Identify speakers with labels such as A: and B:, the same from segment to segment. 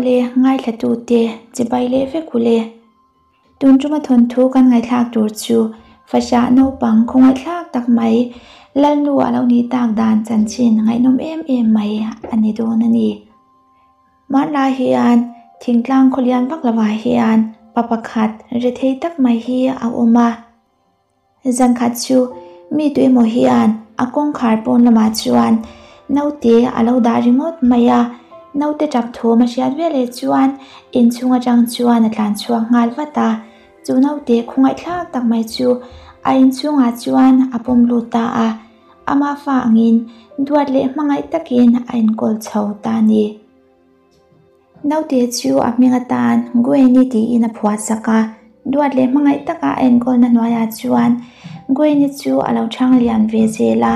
A: Awle, ngaithlatute chibai leh vek ule. Tun tuma thawnthu kan ngaihthlak tur chu Fahrah naupang khawngaihthlak tak mai Lalnu a lo nih tak dan chanchin ngaihnawm em em mai a ni dawn a ni. Hmanlai hian thingtlang khawlian vak lovah hian pa pakhat rethei tak mai hi a awm a. Zankhat chu mi tuemaw hian a kawngkhar pawn lamah chuan naute a lo dah ringawt mai a, naute tap thawm a hriat veleh chuan inchhung atang chuan a tlan chhuak nghal vat a, chu naute khawngaihthlak tak mai chu a inchhungah chuan a pawm lut ta a, ama fa angin duat leh hmangaih takin a enkawl chho ta a ni. Naute chu a hming atan Gwen-i tiin a phuah sak a, duat leh hmangaih taka a enkawlna hnuaiah chuan Gwen-i chu a lo chhang lian ve zel a,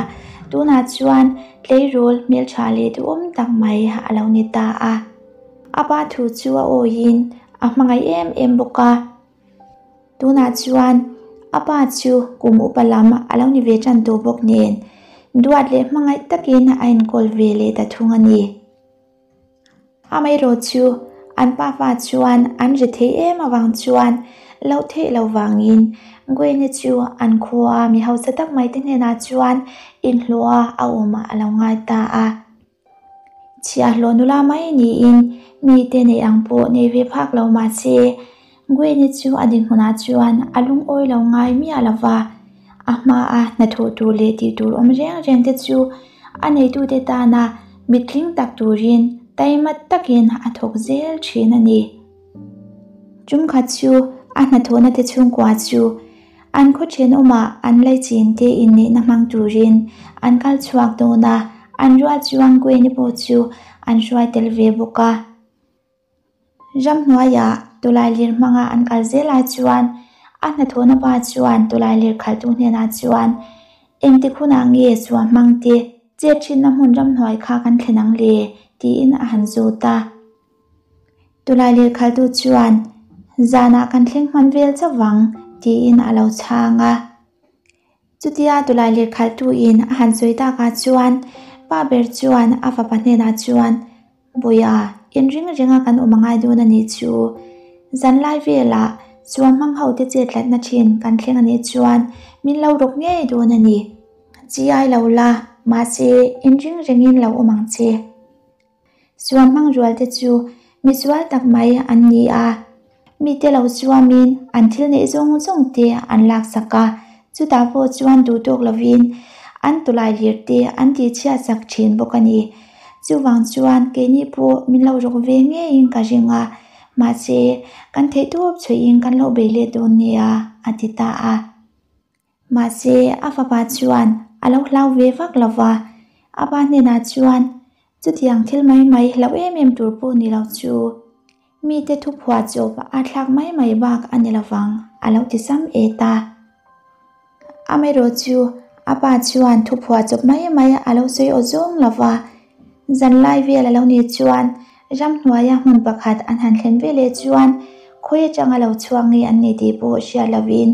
A: tunah chuan tleirawl hmeltha leh duhawm tak mai a lo ni ta a. A pa thu chu a awiin a hmangaih em em bawk a. Tunah chuan a pa chu kum upa lam a lo ni ve tan tawh bawk nen duat leh hmangaih takin a enkawl ve leh ta thung a ni. Amaherawh chu an pafa chuan an ri thei em avang chuan loh theih lo vangin Gwen-i chu an khua mi hausa tak mai te hnenah chuan inhlawh a a awm a lo ngai ta a. Chhiahhlawh nula mai niin mite neih ang pawh nei ve phak lo mah se Gwen-i chu a dinhmunah chuan a lungawi lo ngai miah lo va, a hmaa hnathawh tur leh tih tur awm reng reng te chu a neitute tana mitling tak turin taima takin a thawk zel thin a ni. Tumkhat chu a hnathawhna te chhungkua chu an khaw thenawmah an laichin te inneihna hmang turin an kal chhuak dawn a, an rual chuan Gwen-i pawh chu an hruai tel ve bawk a. Ramhnuaiah tawlailir hmanga an kal zel lai chuan a hnathawhna pa chuan tawlailir khalhtu hnenah chuan engtik hunah nge chua hmang te chet thinna hmun ramhnuai kha kan thlen ang le tiin a han zawt a. Tawlailir khalhtu chuan zanah kan thleng hman vel chauh vang tiin a lo chhang a. Chutia tulai lirkhalhtuin a han sawi takah chuan pa ber chuan a fapa hnenah chuan, Bawiha, inring ringa kan awm a ngai dawn a nih chu. Zanlai velah chuan hmang ho te chet tlatna thin kan thleng a nih chuan min lo rawk ngei dawn a ni. Chi ai lo la, mahse inring ringin lo awm ang che. Suam hmang rual te chu misual tak mai an ni a, mite lo chuamin an thil neih zawng zawng te an laksak a, chutah pawh chuan duh tawk lovin an tawlai lir te an tihchhiat sak thin bawk a ni. Chuvang chuan keini pawh min lo rawk ve ngeiin ka ring a, mahse kan theihtawp chhuihin kan lo bei let dawn nia, a ti ta a. Mahse, a fapa chuan a lo hlau ve vak lo va, a pa hnenah chuan, Chutiang thil mai mai hlauh em em tur pawh ni lo chu, mite thuphuah chawp a thlak mai mai bak a ni lo vang, a lo ti sam et a. Amaherawh chu, a pa chuan thuphuah chawp mai mai a lo sawi aw zawng lo va, zanlai vel a lo nih chuan ramhnuaia hmun pakhat an han thlen veleh chuan khawi atanga lo chhuak nge an ni tih pawh hriat lovin,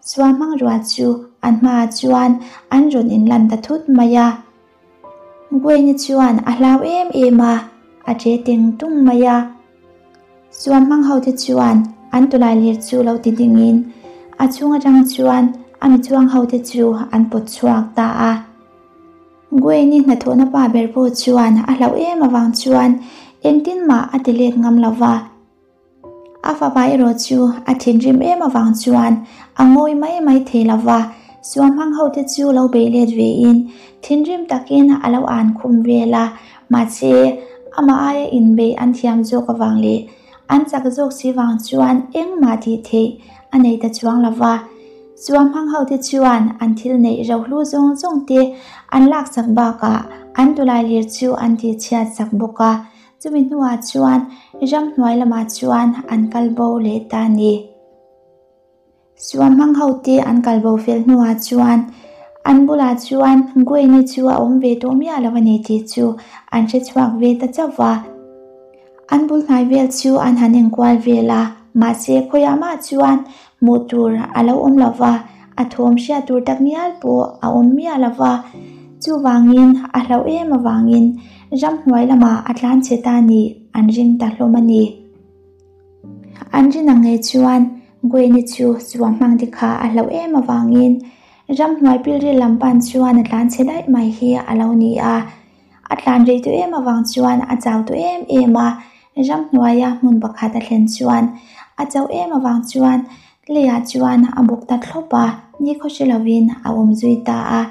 A: Chua hmangrua chu an hmaah chuan an rawn inlan ta thut mai a. Gwen-i chuan a hlau em em a, a ṭe teng tung mai a. Chua hmang hote chuan an tawlai lir chu lo ti dingin a chhung atang chuan a mi chuang hote chu an pawt chhuak ta a. Gwen-i hnathawhna pa ber pawh chuan a hlauh em avang chuan engtin mah a ti let ngam lo va. A fapa erawh chu a thinrim em avang chuan a ngawi mai mai thei lo va, suamhmang hote chu lo bei let vein thinrim takin a lo an khum vel a, mahse amah aia inbeih an thiam zawk avang leh an chak zawk si vang chuan engmah tih theih a nei ta chuang lo va. Suamhmang hote chuan an thil neih rohlu zawng zawng te an laksak bakah an tawlailir chu an tihchhiat sak bawk a. Chumi hnuah chuan ramhnuai lamah chuan an kal bo leh ta a ni. Suamhmang hote an kal bo fel hnuah chuan an bulah chuan Gwen-i chu a awm ve tawh miah lo a ni tih chu an hre chhuak ve ta chauh va. An bul hnai vel chu an han enkual vel a, mahse khawiah mah chuan hmuh tur a lo awm lo va, a thawm hriat tur tak ngial pawh a awm miah lo va. Chuvangin a hlauh em avangin ramhnuai lamah a tlan chhe ta nih an ring ta hlawm a ni. An rin ang ngei chuan Gwen-i chu chua hmang te kha a hlauh em avangin ramhnuai pilril lam pan chuan a tlan chhe daih mai hi a lo ni a. A tlan rei tawh em avang chuan a chau tawh em em a, ramhnuaia hmun pakhat a thlen chuan a chauh em avang chuan leiah chuan a bawk ta thlawp a, nikhaw hre lovin a awm zui ta a.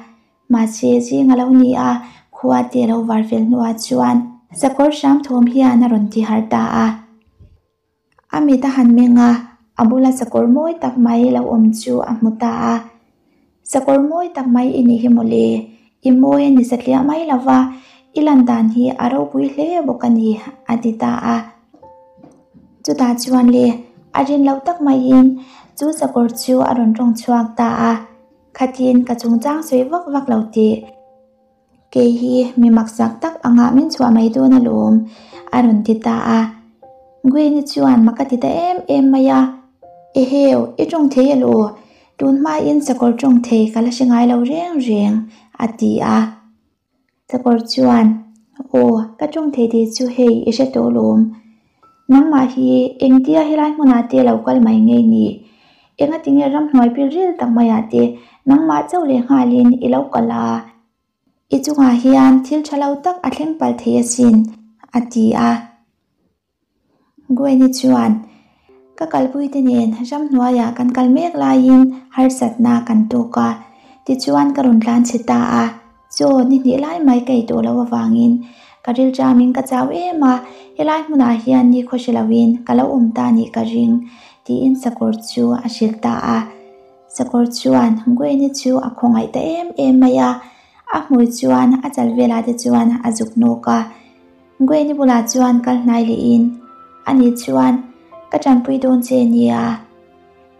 A: Mahse zing a lo ni a, khua te a lo var fel hnuah chuan sakawr hram thawm hian a rawn ti harh ta a. A mit a han meng a, a bula sakawr mawi tak mai lo awm chu a hmu ta a. Sakawr mawi tak mai i nih hi mawle, i mawi a ni satliah mai lo va, i lan dan hi a ropui hle bawk a ni, a ti ta a. Chutah chuan le, a rin loh tak maiin chu sakawr chu a rawn tawng chhuak ta a, Khatin ka chungchang sawi vak vak lo teh. Kei hi mi maksak tak angah min chhuah mai dawn alawm, a rawn ti ta a. Gwen-i chuan mak a ti ta em em mai a, Eheu, i tawng thei elaw? Tun hmain sakawr tawng thei ka la hre ngai lo reng reng, a ti a. Sakawr chuan, Aw, ka tawng thei tih chu hei i hre tawh alawm. Nangmah hi engtia helai hmunah te lo kal mai ngei ni? Engatinge ramhnuai pilril tak maiah te nangmah chauh leh nghalin i lo kal a? I chungah hian thil tha lo tak a thleng palh thei asin, a ti a. Gwen-i chuan, Ka kalpuite nen ramhnuaiah kan kal mek laiin harsatna kan tawk a, tichuan ka rawn tlan chhe ta a. Chaw ni hnih lai mai ka ei tawh loh avangin ka rilṭamin ka chau em a, helai hmunah hian ni khaw hre loin ka lo awm ta nih ka ring, tiin sakawr chu a hrilh ta a. Sakawr chuan Gwen-i chu a khawngaih ta em em mai a, a hmui chuan a chal velah te chuan a zuk nawk a. Gwen-i bulah chuan kal hnai lehin, Ani chuan ka ṭanpui dawn che nia.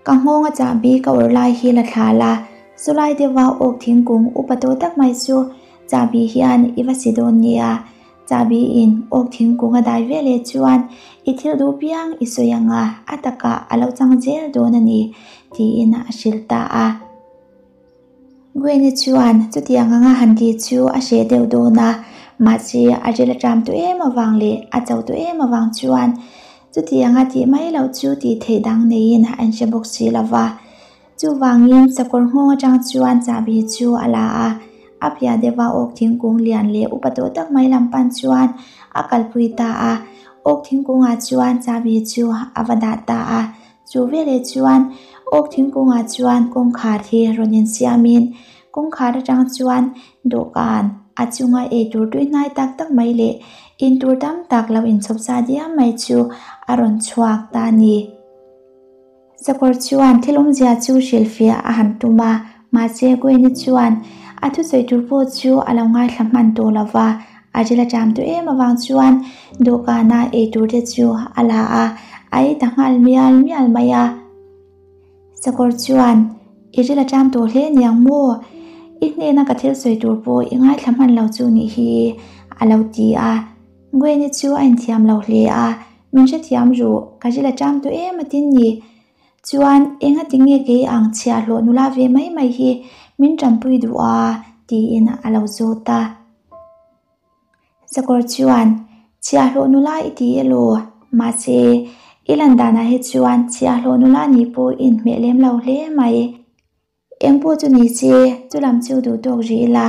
A: Ka nghawng a chahbi ka awrh lai hi la thla la, chulai deuha awk thingkung upa tawh tak mai chu chahbi hian i va si dawn nia. Chahbi in awk thingkung a dai ve leh chuan i thil duh piang i sawi ang a, a takah a lo chang zel dawn a ni, tiin a hrilh ta a. Gwen-i chuan chutiang anga han tih chu a hreh deuh dawn a, mahse a ril a ṭam tawh em avang leh a cho tawh em avang chuan chutianga tih mai loh chu tih theih dang neiin a inhre bawk si lo va. Chuvangin sakawr nghawng atang chuan chahbi chu a la a, a piah deuha awk thingkung lian leh upa tawh tak mai lam pan chuan a kalpui ta a, awk thingkungah chuan chahbi chu a va dah ta a. Chu veleh chuan awk thingkungah chuan kawngkhar hi rawn insiamin kawngkhar atang chuan dawhkan a chunga eitur tui hnai tak tak mai leh intur tam tak lo inchhawp sa diam mai chu a rawn chhuak ta a ni. Sakawr chuan thil awmzia chu hrilhfiah a han tum a, mahse Gwen-i chuan a thusawi tur pawh chu a lo ngaithla hman tawh lo va, A ril a ṭam tawh em avang chuan dawhkana eitur te chu a la a, a ei ta nghal mial mial mai a. Sakawr chuan, I ril a ṭam tawh hle niang maw? I hnena ka thil sawi tur pawh i ngaithla hman lo chu nih hi, a lo ti a. Gwen-i chu a inthiam lo hle a, Min hrethiam ruh, ka ril a ṭam tawh em a tin ni. Chuan, engati nge kei ang chhiahhlawh nula ve mai mai hi min ṭanpui duh a? tiin a lo zawt a. Sakawr chuan, Chhiahhlawh nula i ti elaw? Mahse, i lan danah hi chuan chhiahhlawh nula nih pawh i inhmeh lem lo hle mai. Eng pawh chu ni se, chu lam chu duh tawk rih ila.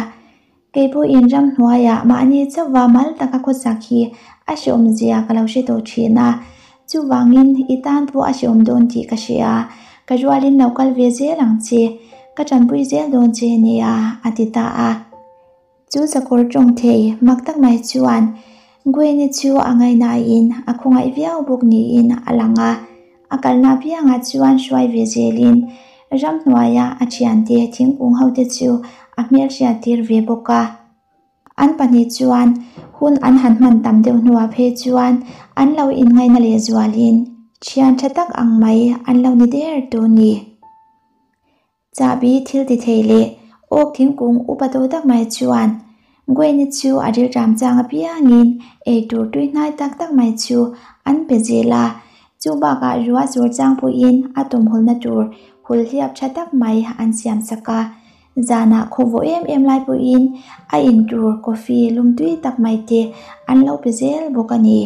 A: Kei pawhin ramhnuaiah mahni chauhva mal taka khawsak hi a hrehawmzia ka lo hre tawh thin a. Chuvangin i tan pawh a hrehawm dawn tih ka hria. Ka rualin lo kal ve zel ang che. Ka tanpui zel dawn che nia, a ti ta a. Chu sakawr tawng thei mak tak mai chuan Gwen-i chu a ngaihnain a khawngaih viau bawk niin a lang a. A kalna apiangah chuan hruai ve zelin ramhnuaia a thiante thingkung hote chu a hmelhriat tir ve bawk a. An pahnih chuan hun an han hman tam deuh hnuah phei chuan an lo inngaihna lehzualin thian tha tak ang mai an lo ni der tawh ni. Chahbi thil ti thei leh awk thingkung upa tawh tak mai chuan Gwen-i chu a rilṭam chang apiangin eitur tui hnai tak tak mai chu an pe zel a, chu bakah ruah sur chang pawhin a tawmhawlna tur hul hliap tha tak mai an siam sak a. Zanah khaw vawh em em lai pawhin a in tur coffee lum tui tak mai te an lo pe zel bawk a ni.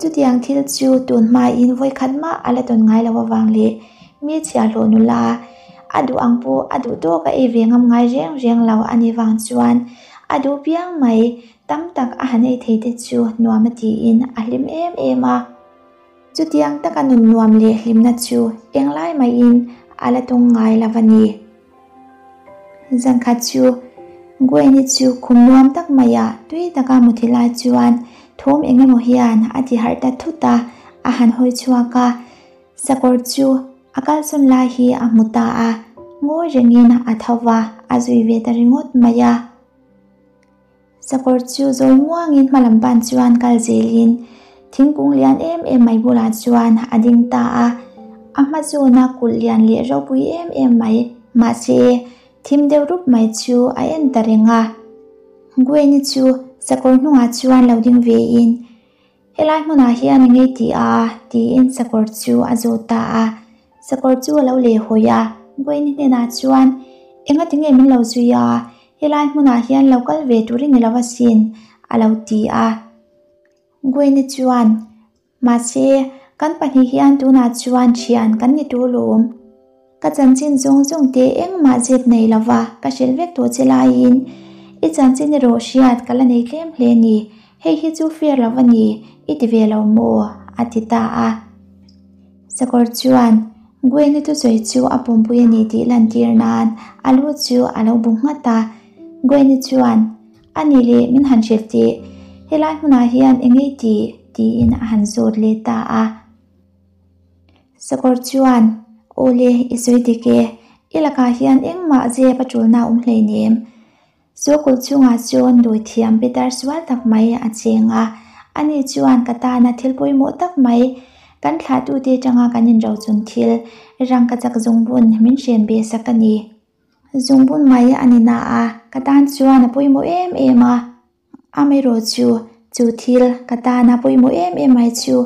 A: Chutiang thil chu tun hmain vawikhat mah a la tawn ngai lo avang leh mi chhiahhlawh nula a duh ang pawh a duh tawk a ei ve ngam ngai reng reng lo a nih vang chuan a duh piang mai tam tak a han ei thei te chu nuam a tiin a hlim em em a. Chutiang taka nun nuam leh hlimna chu englai maiin a la tung ngai lo a ni. Zankhat chu Gwen-i chu khum nuam tak maiah tui taka muthi lai chuan thawm eng emaw hian a ti harh ta thut a, a han hawi chhuak a. Sakawr chu a kalsawn lai hi a hmu ta a, ngawi rengin a tho va, a zui ve ta ringawt mai a. Sakawr chu zawi muangin hmalam pan chuan kal zelin thingkung lian em em mai bulah chuan a ding ta a, a hma zawna kulh lian leh ropui em em mai mahse thim deuh rup mai chu a en ta reng a. Gwen-i chu sakawr hnungah chuan lo ding vein Helai hmunah hian eng ei tih a? tiin sakawr chu a zawt ta a. Sakawr chu a lo leh hawi a, Gwen-i hnenah chuan, Engati nge min lo zui a? Helai hmunah hian lo kal ve tur i ni lo asin, a lo ti a. Gwen-i chuan, Mahse, kan pahnih hian tunah chuan thian kan ni tur lawm. Ka chanchin zawng zawng te engmah zep nei lova ka hrilh vek tawh che laiin i chanchin erawh hriat ka la nei tlem hle ni, hei hi chu fair lo a ni, i ti ve lo maw? a ti ta a. Sakawr chuan Gwen-i thusawi chu a pumpui a ni tih lantir nan a lu chu a lo bu nghat a. Gwen-i chuan, A nih leh min han hrilh teh, helai hmunah hian eng ei tih? tiin a han zawt leh ta a. Sakawr chuan, Awle, i sawi dik e. I lakah hian engmah zep a tulna a awm hleinem. Sawkawlh chungah chuan dawi thiam pitar sual tak mai a cheng a. Ani chuan ka tana thil pawimawh tak mai, kan thlahtute atanga kan inrochun thil, rangkachak zungbun min hren be sak a ni. Zungbun mai a ni na a, ka tan chuan a pawimawh em em a. Amaherawh chu, chu thil ka tana pawimawh em em mai chu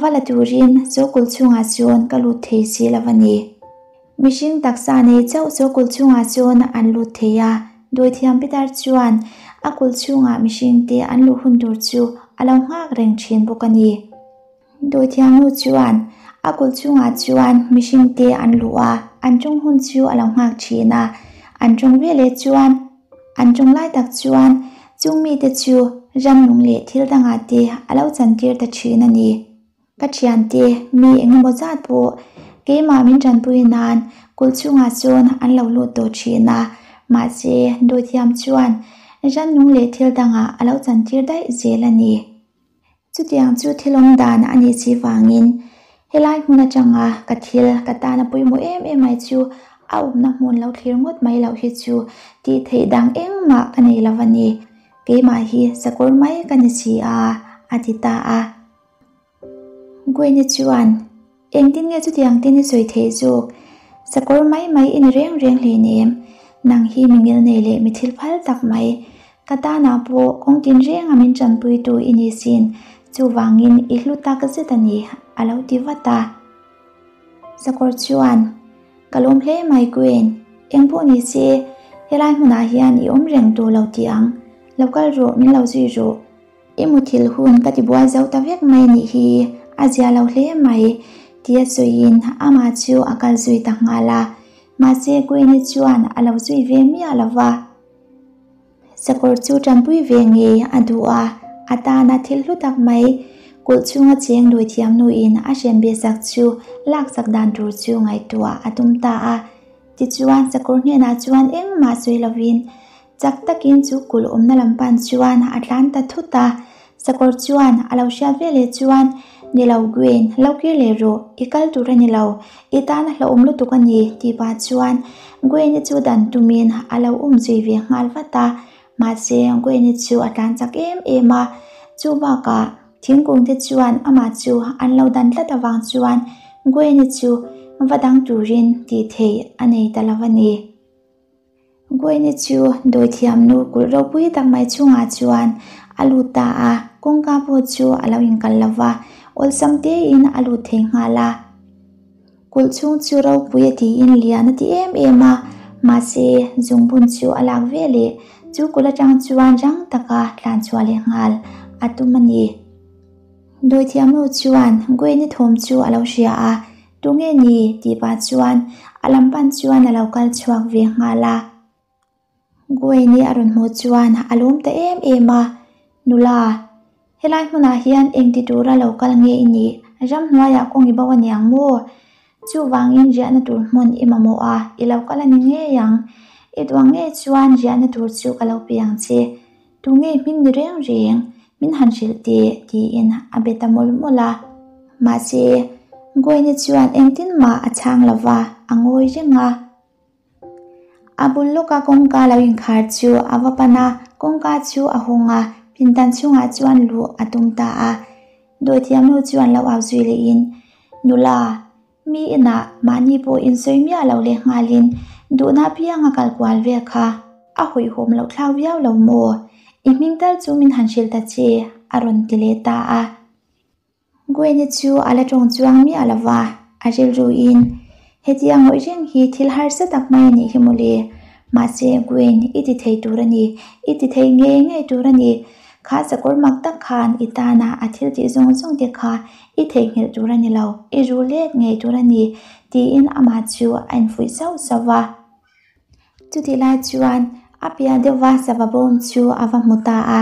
A: va la turin chawkulh chhungah chuan ka lut thei si lo a ni. Mihring taksa nei chauh chawkulh chhungah chuan an lut thei a, dawithiam pitar chuan a kulh chhungah mihringte an luh hun tur chu a lo nghak reng thin bawk a ni. Dawithiamnu chuan a kulh chhungah chuan mihringte an luh a, an tawng hun chu a lo nghak thin a. An tawng veleh chuan an tawng lai tak chuan chung mite chu ramnung leh thil dangah te a lo chantir ta thin a ni. Ka thiante mi eng emaw zat pawh keimah min tanpui nan kulh chhungah chuan an lo lut tawh thin a, mahse dawithiam chuan ramnung leh thil dangah a lo chantir daih zel a ni. Chutiang chu thil awm dan a nih si vangin helai hmun atanga ka thil ka tana pawimawh em em mai chu a awmna hmun lo thlir ngawt mai loh hi chu tih theih dang engmah ka nei lo a ni. Keimah hi sakawr mai ka ni si a, a ti ta a. Gwen-i chuan, Engtin nge chutiang te ni sawi theih zawk? Sakawr mai mai i ni reng reng hleinem. Nang hi mi ngil nei leh mi thil phal tak mai. Ka tanah pawh kawng tin renga min tanpuitu i ni sin. Chuvangin i hlu tak zet a ni, a lo ti vat a. Sakawr chuan, Ka lawm hle mai Gwen. Eng pawh ni se, helai hmunah hian i awm reng tur lo ti ang. Lo kal rawh, min lo zui rawh. I muthilh hun ka ti buai zo ta vek mai nih hi, a zia lo hle mai, tia sawiin amah chu a kal zui ta nghal a. Mahse Gwen-i chuan a lo zui ve miah lo va. Sakawr chu tanpui ve ngei a duh a, a tana thil hlu tak mai, kulh chhunga cheng lui thiam nuin a hren be sak chu laksak dan tur chu ngaihtuah a tum ta a. Tichuan sakawr hnenah chuan engmah sawi lovin Chak takin chu kulh awmna lam pan chuan a tlan ta thut a, sakawr chuan a lo hriat ve leh chuan, Ni lo Gwen, lo kir leh rawh, i kal tur a ni lo, i tan a hlauhawm lutuk a ni, tih pah chuan Gwen-i chu dan tumin a lo um zui ve nghal vat a, mahse Gwen-i chu a tlan chak em em a, chu bakah thingkung te chuan amah chu an lo dan tlat avang chuan Gwen-i chu va dang turin tih theih a nei ta lo a ni. Gwen-i chu dawithiam nu kulh ropui tak mai chungah chuan a lut ta a, kawngka pawh chu a lo inkal lo va, awlsam tein a lut thei nghal a. Kulh chhung chu ropui a tiin lian a ti em em a, Mahse, zungbun chu a lak ve leh chu kul atang chuan rang taka tlan chhuah leh nghal a tum a ni. Dawithiamnu chuan Gwen-i thawm chu a lo hria a, Tunge ni? tih pah chuan a lam pan chuan a lo kal chhuak ve nghal a. Gwen-i a rawn hmuh chuan a lawm ta em em a, Nula, helai hmunah hian engti tura lo kal nge i nih? Ramhnuaiah kawng i bo a niang maw? Chuvangin riahna tur hmun i mamawh a, i lo kal a ni ngei ang. I duang ngei chuan riahna tur chu ka lo pe ang che. Tunge hming ni reng reng min han hrilh teh tiin a be ta mawlh mawlh a. Mahse, Gwen-i chuan engtin mah a chhang lo va, a ngawi reng a. A bul lawka kawngka lo inkhar chu a va pan a, kawngka chu a hawng a, pindan chhungah chuan luh a tum ta a. Dawithiamnu chuan lo au zui lehin, Nula, mi inah mahni pawh insawi miah lo leh nghalin duhna apianga kal kual vel kha a hawihhawm loh thlak viau lo maw? I hming tal chu min han hrilh ta che, a rawn ti leh ta a. Gwen-i chu a la tawng chuang miah lo va, a rilruin, Hetia ngawih reng hi thil harsa tak mai a nih hi mawle. Mahse, Gwen, i ti thei tur a ni, i ti thei ngei ngei tur a ni. Kha sakawr mak tak khan i tana a thil tih zawng zawng te kha i theihnghilh tur a ni lo, i ru let ngei tur a ni, tiin amah chu a infuih sauh sauh va. Chutih lai chuan a piah deuhva sava bawm chu a va hmu ta a.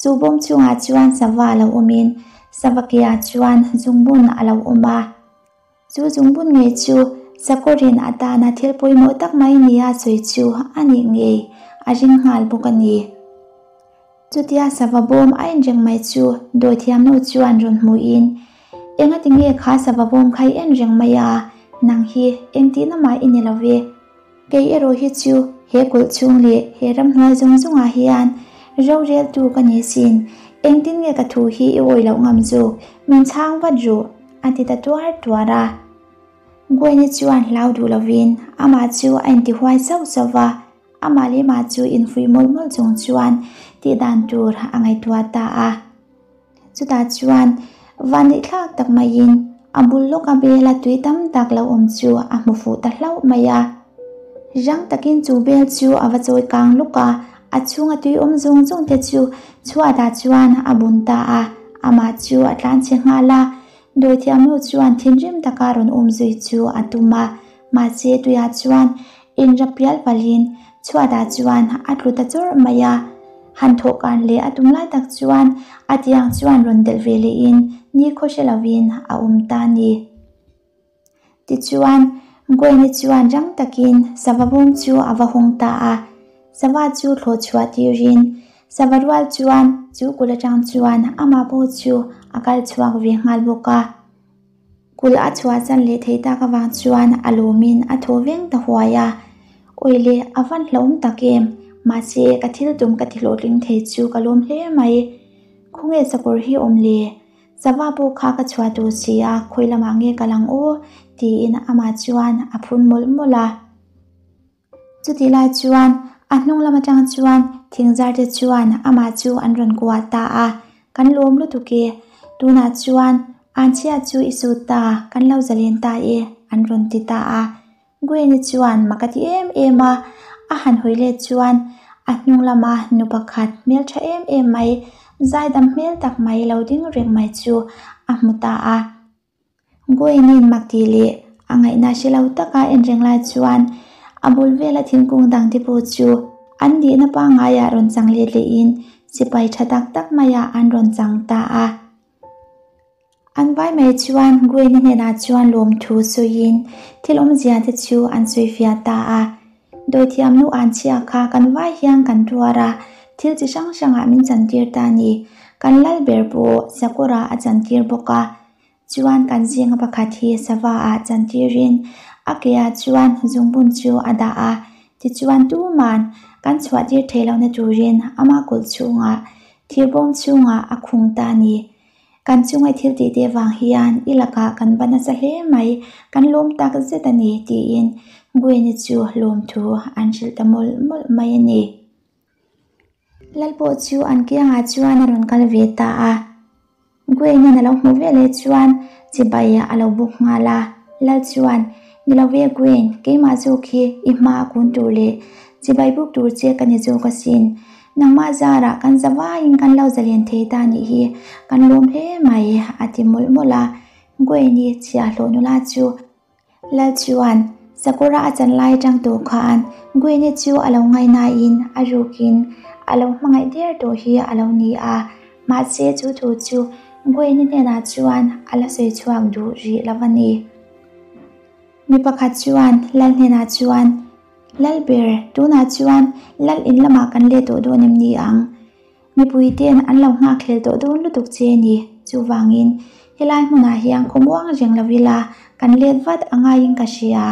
A: Chu bawm chungah chuan sava a lo awmin sava keah chuan zungbun a lo awm a. Chu zungbun ngei chu sakawrin a tana thil pawimawh tak mai nia sawi chu a nih ngei a ring nghal bawk a ni. Chutia sava bawm a en reng mai chu dawithiamnu chuan rawn hmuhin, Engati nge kha sava bawm kha i en reng mai a, nang hi engtihna mah i ni lo ve. Kei erawh hi chu he kulh chhung leh he ramhnuai zawng zawngah hian roreltu ka ni sin, engtin nge ka thu hi i awih loh ngam zawk, min chhang vat rawh, a ti ta tuar tuar a. Gwen-i chuan hlau duh lovin amah chu a intihuai sauh sauh va, amah leh mah chu infuih mawlh mawlh chung chuan tih dan tur a ngaihtuah ta a. Chutah chuan vanneihthlak tak maiin a bul lawka bela tui tam tak lo awm chu a hmu fuh ta hlauh mai a. Rang takin chu bel chu a va chawi kang lawk a, a chhunga tui awm zawng zawng te chu chhuatah chuan a bun ta a, amah chu a tlanchhe nghal a. Dawithiamnu chuan thinrim taka rawn awm zui chu a tum a, mahse tuiah chuan inrap pial palhin chhuatah chuan a tlu ta chawrh mai a. Han thawhkan leh a tum lai tak chuan a tiang chuan rawn delh ve lehin nikhaw hre lovin a awm ta a ni. Tichuan, Gwen-i chuan rang takin sava bawm chu a va hawng ta a. Sava chu thlawh chhuah tirin sava rual chuan chu kul atang chuan amah pawh chu a kal chhuak ve nghal bawk a. Kul a chhuah chan leh thei tak avang chuan a lawmin a thaw veng ta huai a. Awi le, a van hlauhawm tak em? Mahse, ka thil tum ka ti hlawhtling thei chu ka lawm hle mai. Khawnge sakawr hi awm le? Sava pawh kha ka chhuah tur si a, khawi lamah nge ka lang aw? tiin amah chuan a phun mawlh mawlh a. Chutih lai chuan a hnung lam atang chuan thingzar te chuan amah chu an rawn kuah ta a, Kan lawm lutuk e, tunah chuan Anchhia chu i sut ta, kan lo zalen ta e, an rawn ti ta a. Gwen-i chuan mak a ti em em a, a han hawi let chuan a hnung lama nu pakhat hmel tha em em mai, zaidam hmel tak mai lo ding reng mai chu a hmu ta a. Gwen-i'n mak tih leh a ngaihna hre lo taka en reng lai chuan a bul vela thingkung dang te pawh chu an dihna pangaiah rawn chang let lehin sipai tha tak tak maiah an rawn chang ta a. An vai mai chuan Gwen-i hnenah chuan lawmthu sawiin thil awmzia te chu an sawifiah ta a. Dawithiam nu an chhia kha kan vai hian kan tuar a, thil chi hrang hrangah min chantir ta a ni. Kan lal ber pawh Sakawrah a chantir bawk a. Chuan kan zinga pakhat hi sava ah chantirin a keah chuan zungbun chu a dah a. Tichuan tuman kan chhuahtir theih lohna turin ama kulh chhungah thirbawm chhungah a khung ta a ni. Kan chunga thil tih te vang hian i lakah kan va nasa hle mai, kan lawm tak zet a ni tiin Gwen-i chu lawmthu an hrilh ta mawlh mawlh mai a ni. Lal pawh chu an kiangah chuan a rawn kal ve ta a. Gwen-in a lo hmuh veleh chuan chibai a lo buk nghal a. Lal chuan, Ni lo ve Gwen, keimah zawk hi i hma a kun tur leh chibai buk tur che ka ni zawk asin. Nangmah zarah kan za vaiin kan lo zalen thei ta nih hi kan lawm hle mai, a ti mawlh mawlh a. Gwen-i chhiahhlawh nula chu Lal chuan Sakawra a chan lai atang tawh khan Gwen-i chu a lo ngaihnain a rukin a lo hmangaih der tawh hi a lo ni a, mahse chu thu chu Gwen-i hnenah chuan a la sawi chhuak duh rih lo a ni. Mi pakhat chuan Lal hnenah chuan, Lal ber, tunah chuan Lal in lamah kan let tawh dawn em ni ang? Mipui ten an lo nghakhlel tawh dawn lutuk che a ni. Chuvangin, helai hmunah hian khawmuang reng lo ila, kan let vat a ngaiin ka hria,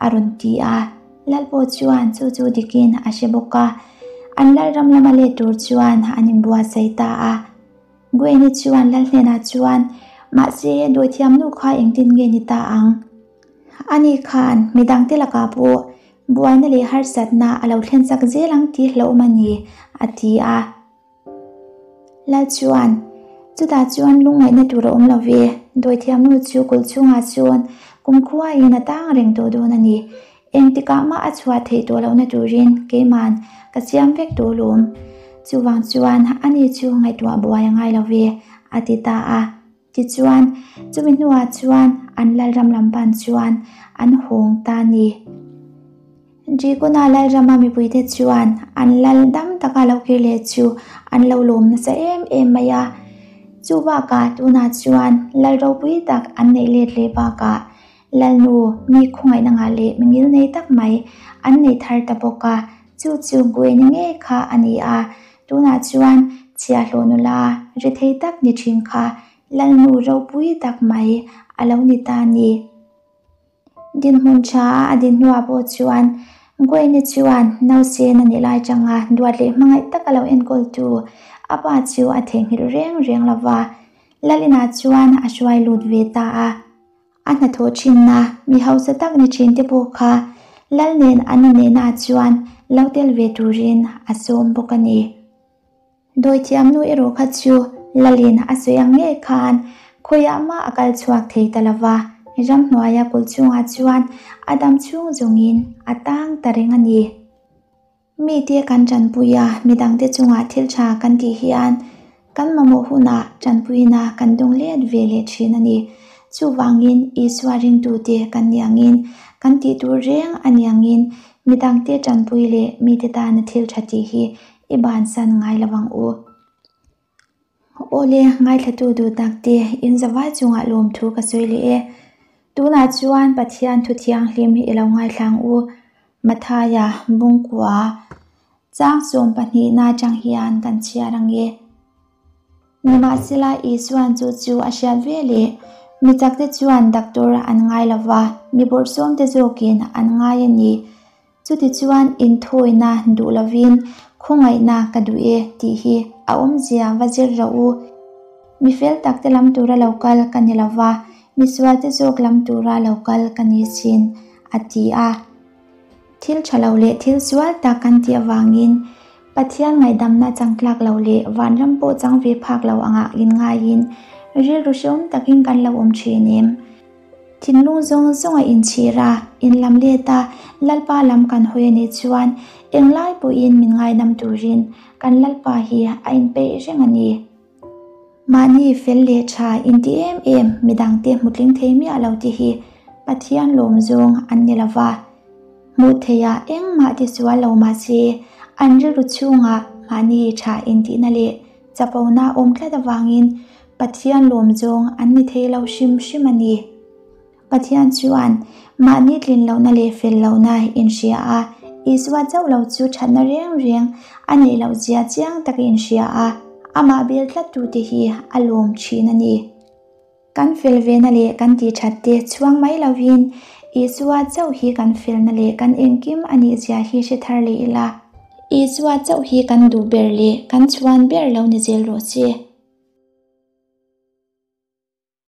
A: a rawn ti a. Lalpawh chuan chu chu dikin a hre bawk a. An lalram lama let tur chuan an inbuatsaih ta a. Gwen-i chuan lal hnenah chuan, Mahse, dawithiamnu kha engtin nge ni ta ang? Ani khan midangte lakah pawh buaina leh harsatna a lo thlen chak zel ang tih hlauhawm a ni, a ti a. Lal chuan, Chutah chuan lungngaihna tur a awm lo ve, dawithiamnu chu kulh chhungah chuan kumkhuain a tang reng tawh dawn a ni. Engtikah mah a chhuah theih tawh lohna turin keiman ka siam vek tawh lawm. Chuvang chuan ani chu ngaihtuah buai a ngai lo ve, a ti ta a. Tichuan, chumi hnuah chuan an lalram lam pan chuan an hawng ta a ni. Drikuna lalrama mipuite chuan an lal dam taka lo kir leh chu an lo lawm nasa em em mai a. Chu bakah tunah chuan lal ropui tak an neih let leh bakah Lalnu, mi khawngaihna ngah leh mi ngilnei tak mai an nei thar ta bawk a, chu chu Gwen-i ngei kha a ni a, tunah chuan chhiahhlawh nula ri thei tak ni thin kha Lalnu ropui tak mai a lo ni ta a ni. Dinhmun tha a a din hnuah pawh chuan Gwen-i chuan nausen a nih lai changa duat leh hmangaih taka lo enkawltu a pa chu a theihnghilh reng reng lo va, Lalinah chuan a hruai lut ve ta a. A hnathawh thinna mi hausa tak ni thin te pawh kha Lal nen an inneihnaah chuan lo tel ve turin a sawm bawk a ni. Dawithiamnu erawh kha chu Lalin a sawi ang ngei khan khawiah mah a kal chhuak thei ta lo va, ramhnuaia kulh chungah chuan a dam chhung zawngin a tang ta reng a ni. Mite kan tanpui a, midangte chungah thil tha kan tih hian kan mamawh hunah tanpuina kan dawng let ve leh thin a ni. Chuvangin Isua ringtute kan ni angin, kan tih tur reng a ni angin midangte tanpui leh mite tana thil tha tih hi i bansan ngai lo ang u. Awle, ngaithlatu duh takte, in zavai chungah lawmthu ka sawi leh e. Tunah chuan Pathian thu thianghlim i lo ngaithlang u. Mathaia, Bungkua, chang sawm pahnihna atang hian kan chhiar ang e. Nimahsela Isuan chu chu a hriat ve leh, mi chakte chuan doctor an ngai lo va, mi bawrhsawmte zawkin an ngai a ni. Chutichuan inthawina duh lovin khawngaihna ka duh e tih hi a awmzia va zir rawh u. Mi fel takte lam tura lo kal ka ni lova, misualte zawk lam tura lo kal ka ni sin, a ti a. Thil tha lo leh thil sual tak kan tih avangin Pathian ngaihdamna chang tlak lo leh vanram pawh chang ve phak lo angah inngaiin rilru hrehawm takin kan lo awm thin em? Thinlung zawng zawng a inchhir a, in lam let a, Lalpa lam kan hawi a nih chuan englai pawhin min ngaidam turin kan Lalpa hi a inpeih reng a ni. Mahni fel leh tha inti em em midangte hmutling thei miah lo te hi Pathian lawm zawng an ni lo va. Hmuh theihah engmah tisual lo mahse an rilru chhungah mahni tha intihna leh chapona awm tlat avangin Pathian lawm zawng an ni thei lo hrim hrim a ni. Pathian chuan mahni tlin lohna leh fel lohna inhria a, Isua chauh lo chu thatna reng reng a neih loh zia chiang taka inhria a, amah bel tlattute hi a lawm thin a ni. Kan fel vena leh kan tih that te chhuang mai lovin Isua chauh hi kan felna leh kan engkim a nih zia hi hre thar leh ila. Isua chauh hi kan duh ber leh kan chhuan ber lo ni zel rawh se.